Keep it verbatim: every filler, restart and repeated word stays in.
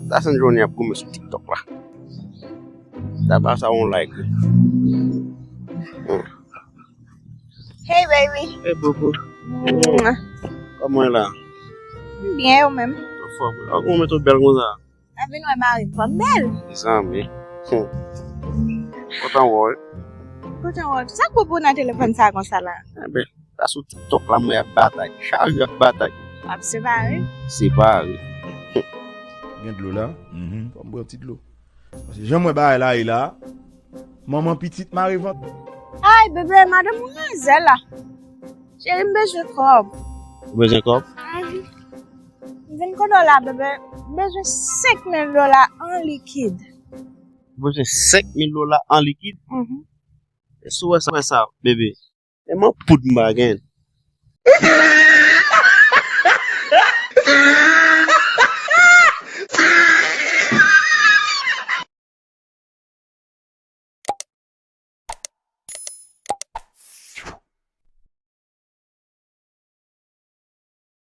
Sa se yon jounen ap goumen sou TikTok la. Daba sa yon like. Hey baby. Hey bobo. Mwah. Kòman la? Byen ou menm? Anfòm. Ou met ou bèl konsa. Mwen vin wè mari m pa m bèl. Zanmi. Kontan wè w. Kontan wè w. Sa k pou pou nan telefòn sa konsa la? Enben, la sou TikTok la mwen ap batay. Chak jou ap batay. W ap separe? Separe. Gen dlo la? Mhm. Fò m pran ti dlo. Paske jan mwen bagay la ye la, manman pitit mare vant. Ay bebe, madanm ou manzè la. Cheri, m bezwen kòb. Ou bezwen kòb? M vin kote w la bebe. M bezwen senk mil dola an likid. Ou bezwen senk mil dola an likid? Mhm. E si w wè sa, wè sa, bebe. E manpoud m pa gen.